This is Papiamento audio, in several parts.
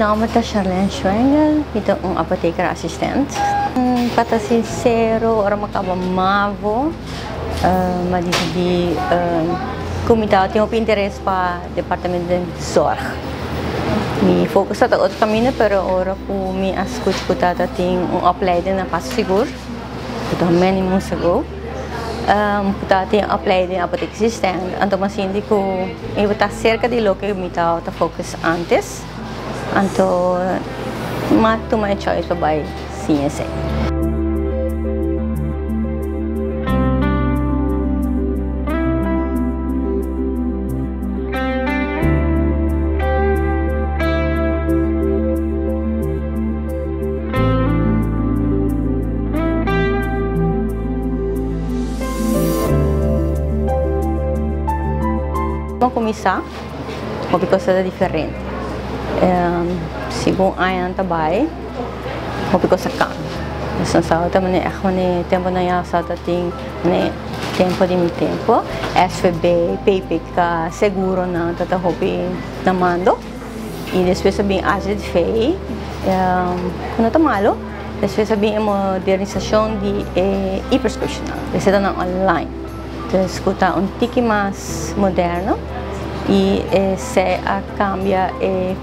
nomber ta Charlene Schwengel, mi ta un apotheker assistent. Pa ta sincero, ora mi a caba mavo, mi a dicidi cu mi tabatin hopi interes pa departamento den zorg. Mi focus tabata otro caminda, pero ora cu mi a scucha cu tata tin un opleiding na Paso Sigur, cu ta many moons ago, cu tabatin un opleiding apotheker assistent, anto mi a sinti cu mi ta cerca di loke mi tabata focus antes. Anto m'a tuma e choice pa bai siña esei. M'a kuminsá. Hopi cosa ta diferente. Segun añanan ta bai, hopi cosa a cambia. Nos no sa ta manera echt manera temponan ya sa ta tin manera tempo di mi tempo. SVB, PPK, seguronan ta ta hopi na mando. Y despues a bin AZV, cu no ta malo. Despues a bin e modernisacion di e e-prescriptionnan, recetanan online. Entonces cu ta un tiki mas moderno y esey a cambia e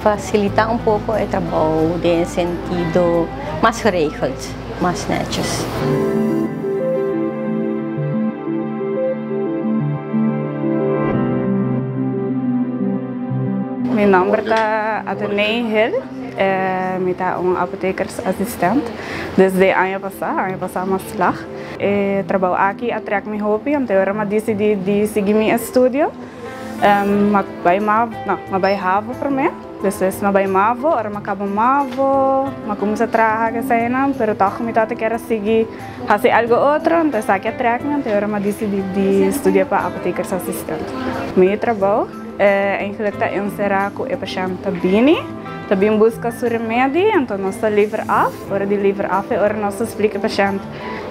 facilita un poco e trabou den e sentido mas geregeld, mas netjes. Mi nomber ta Atenee Hill, mi ta un apothekersassistent desde aña pasa, aña pasa mas lag. E trabou aki a trek mi hopi, anto ora m'a disidí di sigui mi estudio, m'a bai mavo, no, m'a bai havo promé, despues m'a bai mavo, ora m'a kaba mavo, m'a kuminsá traha keseinan, pero tòg mi tabata kier a sigui hasi algu otro, anto esaki a trek mi, anto ora m'a disidí di studia pa apothekersassistent. Mi trabou eigenlijk ta enserá ku e pashènt ta bini, ta bin buska su remedi, anto nos ta lever af, ora di lever af e ora nos ta splika e pashènt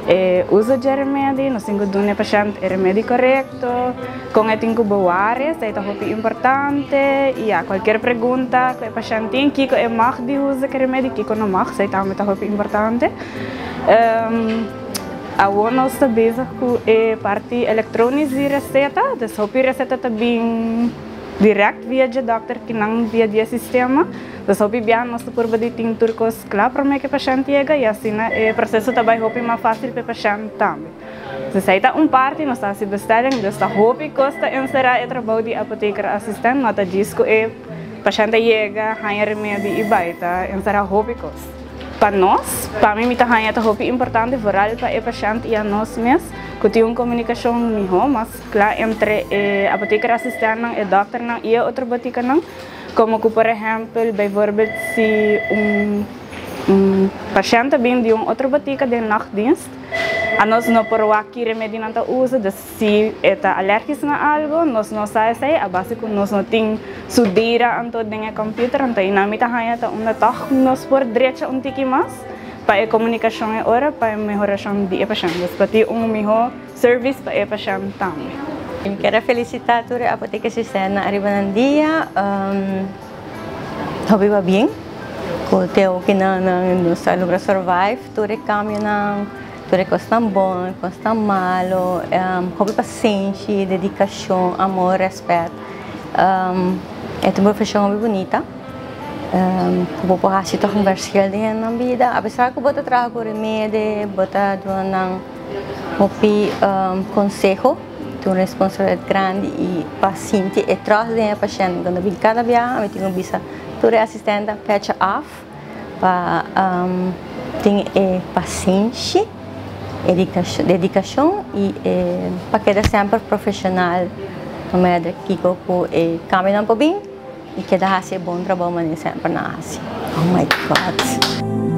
E uso dje remedi, nos tin ku duna e pashènt e remedi korekto, kon e tin ku bewar esei ta hopi importante i ya kualkier pregunta ku e pashènt tin kiko e mag di usa ku e remedi kiko no mag esei tambe ta hopi importante. Awor nos ta bezig ku e parti elektronis di reseta, dus hopi reseta ta bin dirèkt via dje dòkter kinan via di e sistema, dus hopi bia nos ta purba di tin tur kos. Kla promé ku e pashènt yega i asina e proseso ta bai hopi mas fásil pa e pashènt tambe. Esei ta un parti, nos ta hasi bestelling, dus ta hopi kos ta enserá e trabou di apoteker asistent, no ta djis ku e pashènt ta yega, haña remedi i bai, ta enserá hopi kos. Pa nos, pa mi mi ta haña ta hopi importante vooral pa e pashènt i anos mes ku tin un komunikashon mihó, mas kla entre e apoteker asistentnan, e dòkternan i e otro botikanan. Como cu por ehempel, bijvoorbeeld si un un pashent ta bin di un otro botica den nachtdienst, anos no por wak ki remedi nan ta usa, dus si e ta alergisch na algo, nos no sa esey, a base cu nos no tin su data anto den e computer, anto eynan mi ta haya ta unda toch nos por drecha un tiki mas pa e comunicacion e ora pa e mehoracion di e pashent, dus pa tin un miho. Service pa e pashent tambe. Mi kier a felicita tur e apotek asistentnan ariba nan dia. Hopi pabien cu te oki nan nos a logra survive tur e cambionan, tur e cosnan bon, e cosnan malo. Hopi pasenshi, dedicacion, amor, respet. E ta un profesion hopi bunita cu bo por haci toch un verschil den nan bida. Apesar cu bo ta traha cu remedi, bo ta duna nan. Hopi conseho, tin un responsabilidad grandi y pa sinti e trust den e pashent. Cuando bin cada biaha mi tin cu bisa tur e asistente pecha af pa tin e pasenshi, dedicacion y pa keda semper profesional no matter kico cu e cambionan por bin y keda haci e bon trabou manera semper nan a haci. Oh my God!